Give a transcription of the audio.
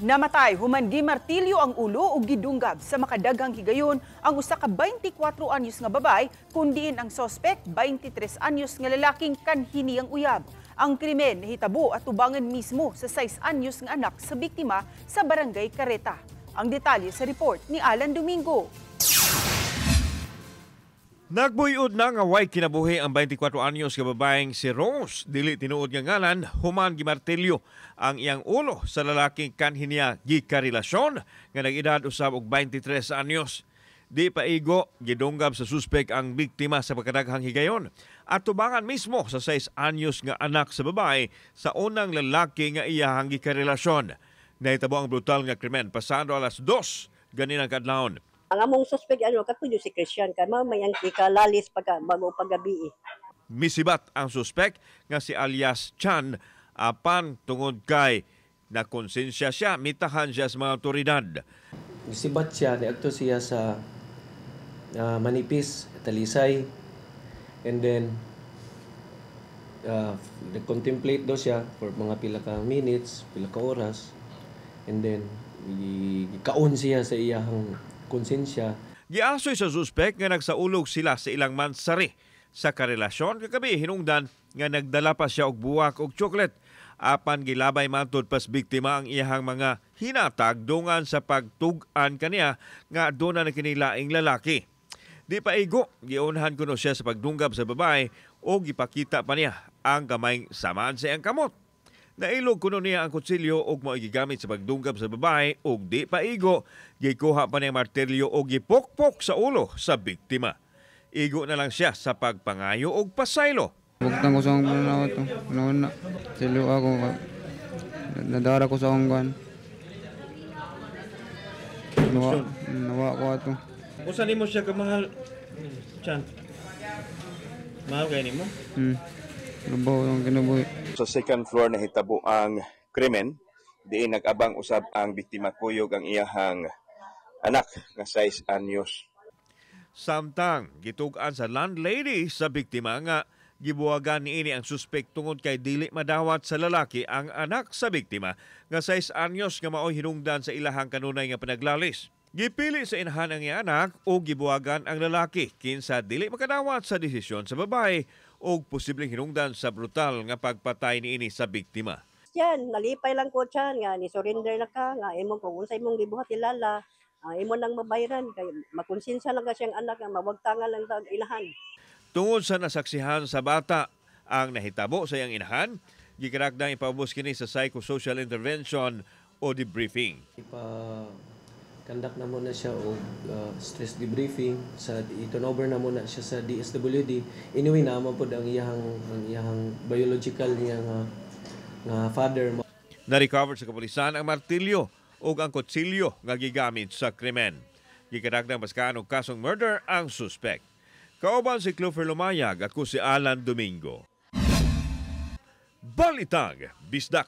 Namatay human gimartilyo ang ulo ug gidunggab sa makadaghang higayon ang usa ka 24 anyos nga babae kun diin ang sospek 23 anyos nga lalaking kanhi niyang uyab. Ang krimen nahitabo atubangan mismo sa 6 anyos nga anak sa biktima sa Barangay Careta. Ang detalye sa report ni Alan Domingo. Nagbuyod na nga way kinabuhi ang 24 anyos nga babaeng si Rose, dili tinuod nga ngalan, human gimartilyo ang iyang ulo sa lalaking kanhi niya gikarelasyon nga nag-edad usab og 23 anyos. Di pa igo, gidunggab sa suspek ang biktima sa pagkadaghang higayon at tubangan mismo sa 6 anyos nga anak sa babae sa unang lalaki nga iyahang gikarelasyon. Nahitabo ang brutal nga krimen pasado alas 2 ganinang kadlawon. Ang among suspect ano kato si Christian kay mao may ang ikalalis pagka bago paggabi. Misibat ang suspek nga si alias Chan, apan tungod kay na konsensya siya, mitahan siya sa mga otoridad. Gisibat siya, niadto siya sa Manipis, Talisay. And then, nag-contemplate daw siya for mga pila ka minutes, pila ka oras. And then, gikaon siya sa iyahang konsensya. Giasoy sa suspek nga nagsaulog sila sa ilang mansari sa karelasyon kagabi, hinungdan nga nagdala pa siya og buwak og chocolate. Apan gilabay matud pas biktima ang iyahang mga hinatag dungan sa pagtug-an kaniya nga aduna na kini laing lalaki. Di pa igo, giunhan kuno siya sa pagdunggab sa babae o gipakita pa niya ang gamayng samaan sa iyang kamot. Nailog kuno niya ang kutsilyo ug mao gigamit sa pagdunggab sa babae ug di pa igo, gikuha pa niya ang martilyo ug gipokpok sa ulo sa biktima. Igo na lang siya sa pagpangayo og pasaylo. Bugtang ko sa akong pananaw to. Noon na. Silo ako. Nadara ko sa akong kuan. Nawa ko ato. Usa nimo siya kamahal, Chan? Mahal kay nimo? Hmm. Trabaho ang kinabuhi. Sa second floor nahitabo ang krimen, diin nag-abang usab ang biktima kuyog ang iyahang anak nga 6 anyos. Samtang gitug-an sa landlady sa biktima nga gibuwagan niini ang suspek tungod kay dili madawat sa lalaki ang anak sa biktima nga 6 anyos nga maoy hinungdan sa ilahang kanunay nga panaglalis. Gipili sa inahan ang iyang anak o gibuwagan ang lalaki kinsa dili makadawat sa desisyon sa babae o posibleng hinungdan sa brutal nga pagpatay niini sa biktima. Yan, nalipay lang ko Chan nga ni surrender na ka nga imo kung unsay imong gibuhat ilala, imo nang mabayran kay makonsensya lang ka siyang anak nga mawagtangan lang tag inahan. Tungod sa nasaksihan sa bata ang nahitabo sa iyang inahan, gikarakdang ipaubos kini sa psychosocial intervention o debriefing. Ipa-conduct na muna siya og stress debriefing sa i-turn over na muna siya sa DSWD. Anyway, naman pod ang iyahang biological niya nga father. Na-recover sa kapulisan ang martilyo ug ang kutsilyo nga gigamit sa krimen. Gikarakdang paskaan og kasong murder ang suspek. Kauban si Clover Lumayag, ako si Alan Domingo. Balitang Bisdak.